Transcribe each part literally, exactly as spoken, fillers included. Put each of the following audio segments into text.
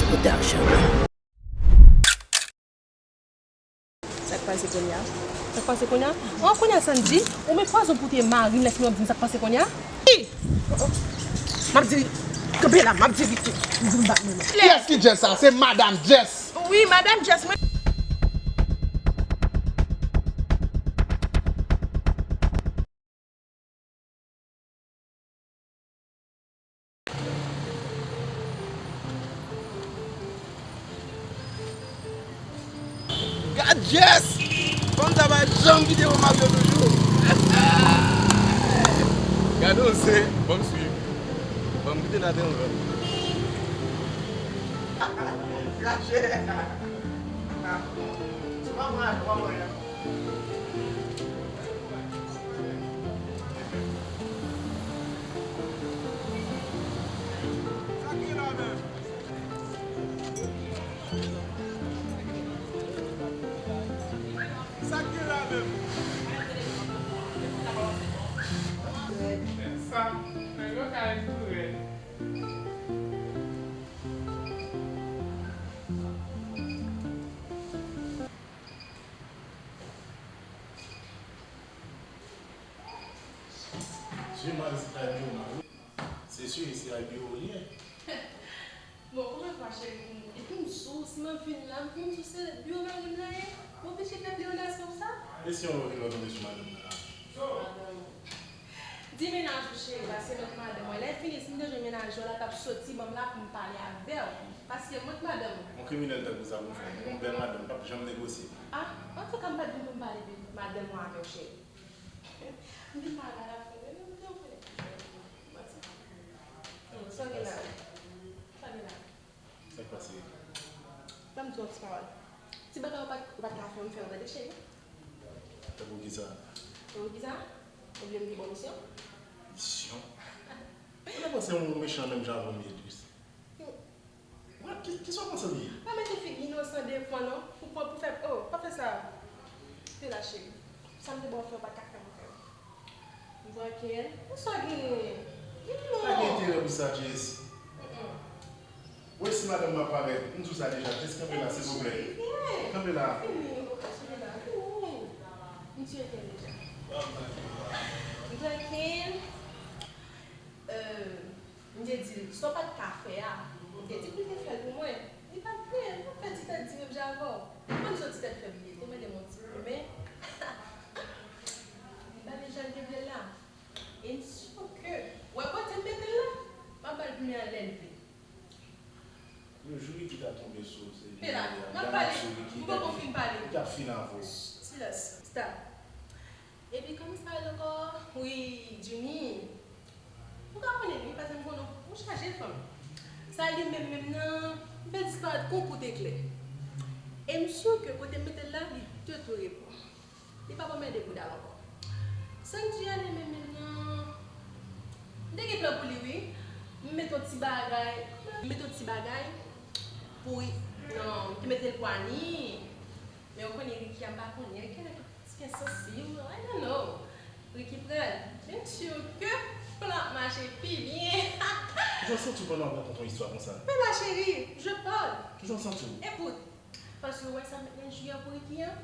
Production. Sa k pase kounye a? Sa k pase kounye a? An, kounye a, Sandy, ou met pwazon pou te mari m, lè fini w ap di m sa k pase kounye a? Wi! M ap di, kanpe la, m ap di Ricky, di m bat mwen. Kiyès ki Jess sa? Se Madam Jess. Wi, Madam Jess, mwen. Gad Jess! Fanm sa pa janm kite yon maryo toujou. Gade yon se, ban m swiv. Ban m kite la te yon lòt. Rache. Se pa mwen, se pa mwen. Sa ki la menm? Sa ki la menm? Sa, nèg yo ka ri tou rèd. Jemaz Abio Marie. Se si, se Abio ou ye. Bon, kòman fwa cheri pou mwen? Depi m sou, si m ap vin la, m vin sou se biro mari m nan ye. Ou oblije fè pleonasyon sa? E si yon lè w vin wè tonbe sou madanm nan la? Madanm ou. Di mennaj ou cheri, paske mwen k madanm mwen. Lè fini, si m te jwenn mennaj ou, l a t ap soti ban m la pou m pale avè w. Paske mwen k madanm ou. Yon kriminèl tankou sa pou m fè. Yon bèl madanm p ap janm negosye. Ah, antouka, m pa t vin pou m pale de madanm ou avè w cheri. M vin pale a la fon, men nou te konnen. Manti. Oh, sa gen la? Sa gen la? Sa k pase? Ban m di w yon ti pawòl. Ti bagay ou pa t, ou pa t ka fè, m fè w tande, cheri. Tankou kisa? Tankou kisa? Ou vle m gen bon misyon? Misyon? Ou ta panse yon mechan menm jan avè w m ye, Idris? Hmm. Wè, ki, kisa w panse m ye? Pa mete figi inosan devan non. Pou, pou, pou fè, oh, pa fè sa. Te la, cheri. Sa m te ba w fè, ou pa t ka fè m fè. M pran kè. Ou sa genyen? Genyen non. Pa gen enterè pou sa, Jess. Mm-mm. Wè, si madanm mwen ap parèt, m di w sa deja, Jess, kanpe la, silvouplè. Kanpe la. Fini, ok, cheri la. Fini. M tiye kè deja. M pran kè. Euh, M te di l, sa w pa t ka fè a, m te di pou l te fè l pou mwen. Li pa t vle, m ap fè ti tèt di menm jan avè w. M konn se yon ti tèt fèb li ye, te mande m yon ti plimen. Li ba li jan l te vle l la. E m si ke, wè kote m mete l la, m ap ba l plimen an lè l vle. Yon jou Ricky ta tonbe sou se Pela, m ap pale, m poko fin pale. Li t ap fin avè w. Silans, stop. Epi kòman sa rele ankò? Wi, Jimmy. Ou ka konnen li, paske m konnen ou chaje fanm. Sa li menm menm nan, m fè disparèt kon kout eklè. E m si ke kote m mete l la, li te tou repo. Li pa ban m de bouda l ankò. Sandy ale menm menm nan, m te gen plan pou li wi. M mete yon ti bagay, m mete yon ti bagay pou, non, m te mete l pou Annie. Men ou konnen Ricky a m pa konnen, Ricky a gen ti kè sansib, I don't know. Ricky pran l. Byen si ke plan ap mache pi byen. Kijan w santi w pandan w ap rakonte yon istwa konsa? Pela cheri, je parle. Kijan w santi w? Ekout, paske ou wè sa m met nan ji a pou Ricky an?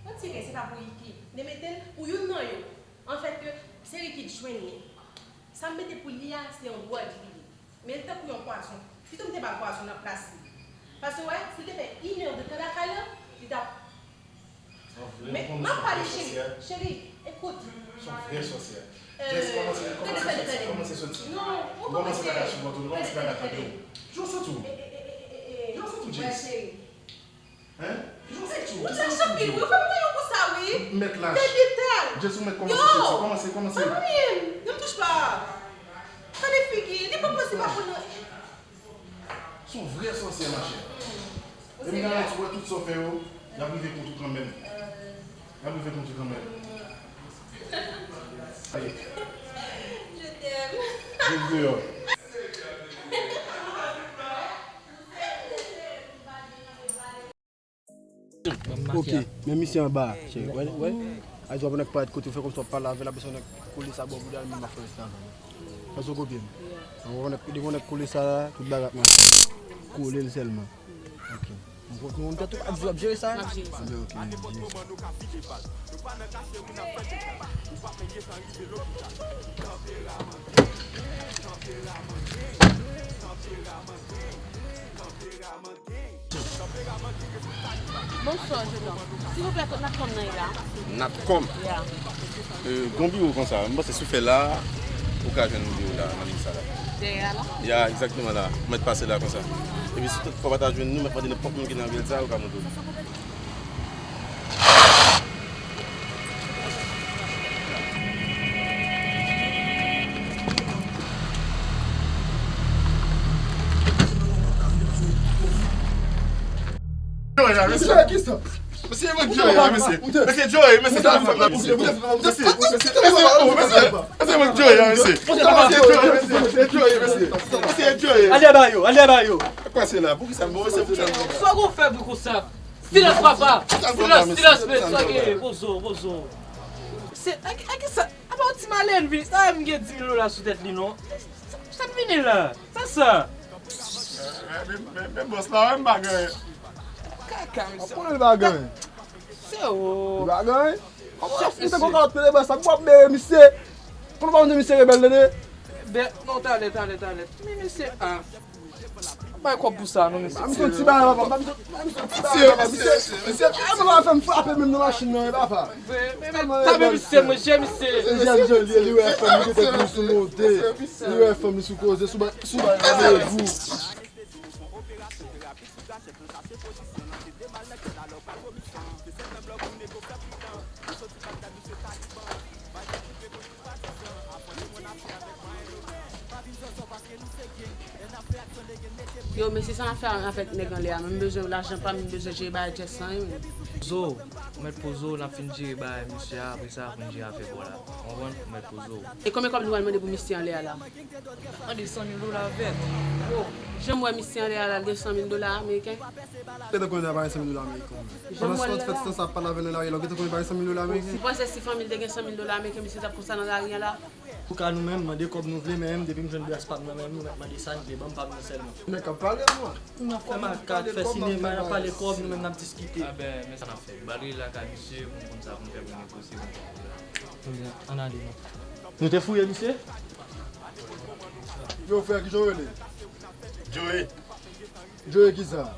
Retire, se pa pou Ricky. M te mete l pou youn nan yo. Anfèt ke se Ricky k jwenn li. Sa m mete pou li a, se yon dwòg li ye. Men l tankou yon pwazon. Pito m te ba l pwazon nan plas li. Paske w wè, si l te fè inè de tan lakay la, li t ap. Men, m ap pale, cheri. Cheri, ekout. Se yon vrè sòsyè. Jess, kòmanse, kòmanse soti, kòmanse soti. Non, ou kòmanse bagay sou mwen tou, kòmanse bagay tande w. Jan w santi w? Jan w santi w, Jess? Hein? Jan w santi w? Ou trash anpil, wi. Ou fè m tann yon kou sa, wi. M mèt lach. Fè detay. Jess, ou mèt kòmanse soti. Kòmanse, kòmanse. Mwen menm, nou m touche pa. Tande figi, li pa panse pa konn nan. Se yon vrè sòsyè, machè. E m garanti w, tout sa w fè yo, y ap rive kont ou kanmenm. Y ap rive kont ou kanmenm. Allez. Je t'aime. Viv New York. Ok, men misye anba, cheri. Wè, wè. A di w ap nèg parèt kote w fè kòmsi w ap pale avè l, apre sa w nèg kole sa bò bouda l, menm ap fè reste avè l. Èske w kopye m? Depi w nèg kole sa la, tout bagay ap mache. Kole l sèlman. Ok. Mwen konn tèt ou pa di w ap jere sa? M ap jere sa. Anben, ok, m ap jere sa. Bonswa, jennonm. Silvouplè, kot Natcom nan ye la? Natcom? Ya. Euh, gon biwo konsa, m panse si w fè la, ou ka jwenn biwo la, nan vil sa la. Dèyè a la? Ya, egzakteman la. Ou mèt pase la konsa. Epi si tout fwa w pa ta jwenn nou, mèt mande nenpòt moun ki nan vil sa, ou ka montre w. Joe la, mesye. Mesye, e mwen Joe la, mesye. Mesye Joe, mesye, sa fè la, mesye. Mesye, mesye, mesye, mesye, mwen Joe la, mesye. Mesye, Joe, mesye. Mesye, Joe, mesye. Mesye, Joe. Ale ba yo, ale ba yo. Sa k pase la? Poukisa, bon, mesye, poukisa? Sa w fè pou konsa? Silans, papa! Silans, silans, mesye, poze w, poze w. Se, a, a ki sa? Apa w ti malen vini? Sa m gen di mil dola sou tèt li, non? Sa, sa, sa n vini la? Sa, sa? Men, men, men, men bòs la, wè m pa gen. Kaka, mesye. Konnen l pa gen. Se ou. Li pa gen. Kòman w ap fout yon kalòt pete bòs la? Pou w ap bere misye. Konnen w pa konn di misye rebèl, tande? Bè, non, talè, talè, talè. Men misye, a. Bay kòb pou sa, non, mesye. Ba misye yon ti bagay, papa. Ba misye, ba misye yon ti bagay, papa. Misye, misye, misye, misye, a, mwen pa fè m frape menm nan machin nan, wi, papa. Vre, men, men, tape misye, mwen, jè misye. Jè misye, li, li wè fòm, li gen tèt li sou monte. Li wè fòm, li sou koze, sou ba, sou ba, randevou. Yo, mesye, sa n ap fè avèk nèg anlè a? Mwen, m bezwen lajan pa m, m bezwen jere bagay Jess lan, wi. Poze w, ou mèt poze w, n ap fin jere bagay misye a, apre sa, pou n jere afè pa w la. Ou konprann? Ou mèt poze w. E konbyen kòb nou pral mande pou misye anlè a la? Mande san mil dola avè l. Jan m wè misye anlè a la, l gen san mil dola ameriken. Gentan konnen l pa gen san mil dola ameriken. Pandan se tan, fè ti tan sa ap pale avè l nan lari a, ou gentan konnen l pa gen san mil dola ameriken. Ou panse si fanmi l te gen san mil dola ameriken, misye t ap konsa nan lari a la? Antouka, nou menm, mande kòb nou vle, men menm depi m jwenn bras pa m nan men nou, mèt mande sa n vle, ban m pa m nan sèlman. Nèg k ap pale, mwen. N ap fè makak, fè sinema, n ap pale kòb, nou menm n ap diskite. Anben, men sa n ap fè. Ba l rele lakay misye, pou n konn sa pou n fè pou n negosye, pou n fè. Ebyen, ann ale, non. Nou te fouye misye? Yo, frè, kijan w rele? Joe. Joe kisa?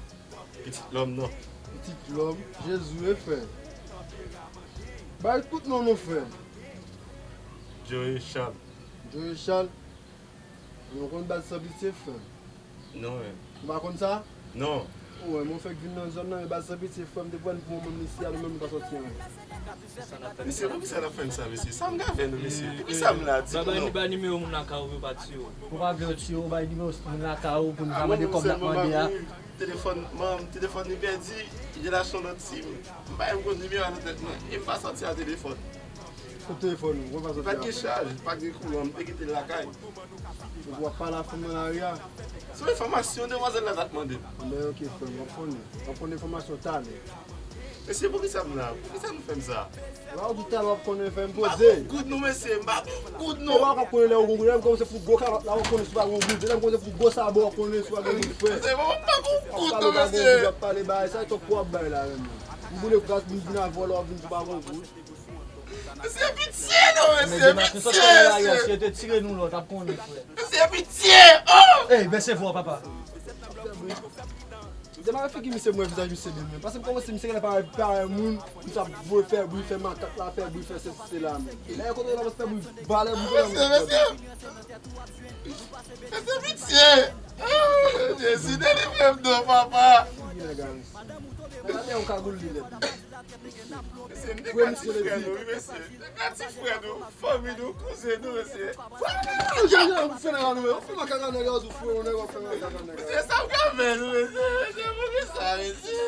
Pitit lòm, non. Pitit lòm, Jezi, wi, frè. Bay tout non nou, frè. Joe Charles. Joe Charles. Nou konn baz san pitye, frè. Non, men. Ou pa konn sa? Non. Ou wè, mwen fèk vin nan zòn nan, e baz san pitye, frè, m te pran pou yon moun isi a, nou menm nou pa sòti anyen. Mesye, poukisa n ap fè m sa, mesye? Sa m ka fè nou, mesye? Poukisa m la? Di m non. Ba, ba nimewo moun lakay ou pou yo pa tiye w. Ou pa vle yo tiye w, bay nimewo moun lakay ou pou nou ka mande kòb n ap mande a. Telefòn, manman m, telefòn li pèdi, li te al achte yon lòt sim. M pa menm konn nimewo a nan tèt mwen. E m pa sòti ak telefòn. Kot telefòn ou? Ou pa sòti ak? Li pa t gen chaj, li pa t gen kouran, m te kite l lakay. Epi w ap pale a fanm nan lari a? Se yon enfòmasyon demwazèl la t ap mande m. Anben, ok, frè m, w ap konnen. W ap konnen enfòmasyon talè. Mesye, poukisa m la? Poukisa nou fè m sa? Lè w di talè w ap konnen, frè m, poze. M pa pou goud nou, mesye, m pa pou goud nou. E w ap konnen lè w gon goud, lè m kòmanse fout gwo kalòt la, w ap konnen si w pa gon goud. Lè m kòmanse fout gwo sabò, w ap konnen si w pa gon goud, frè. Mesye, m pa pou goud nou, mesye. W ap pale bagay, w ap pale bagay, sa e twòp pwòp bagay la, menm. M boule kras, m vin avè w la, w ap vin di w pa gon goud. Mesye, pitye non, mesye, pitye, mesye. Si yo te tire nou la, w t ap konnen, frè. Mesye, pitye, oh! Ey, bese vwa w, papa. Demen figi misye, m wè vizaj misye demen. Paske m kòmanse, misye genlè pa, pa wè moun, misye ap voye fè bri, fè makak la, fè bri, fè sesi, sela, men. Lè yo kontre la, fè bri, valè bri, mesye, mesye. Mesye, pitye. Oh, Jezi, delivre m non, papa. Figi nèg la, mesye. Gade yon kagoul li lèd. Mesye, m te ka ti frè nou, wi, mesye. M te ka ti frè nou, fanmi nou, kouzen nou, mesye. Frè nou, jan jan, ou fè nan nou, ou fè makak nan nèg la, ou fè yon nèg, ou fè makak nan nèg la. Mesye, sa m ka fè nou, mesye? Mesye, poukisa, mesye?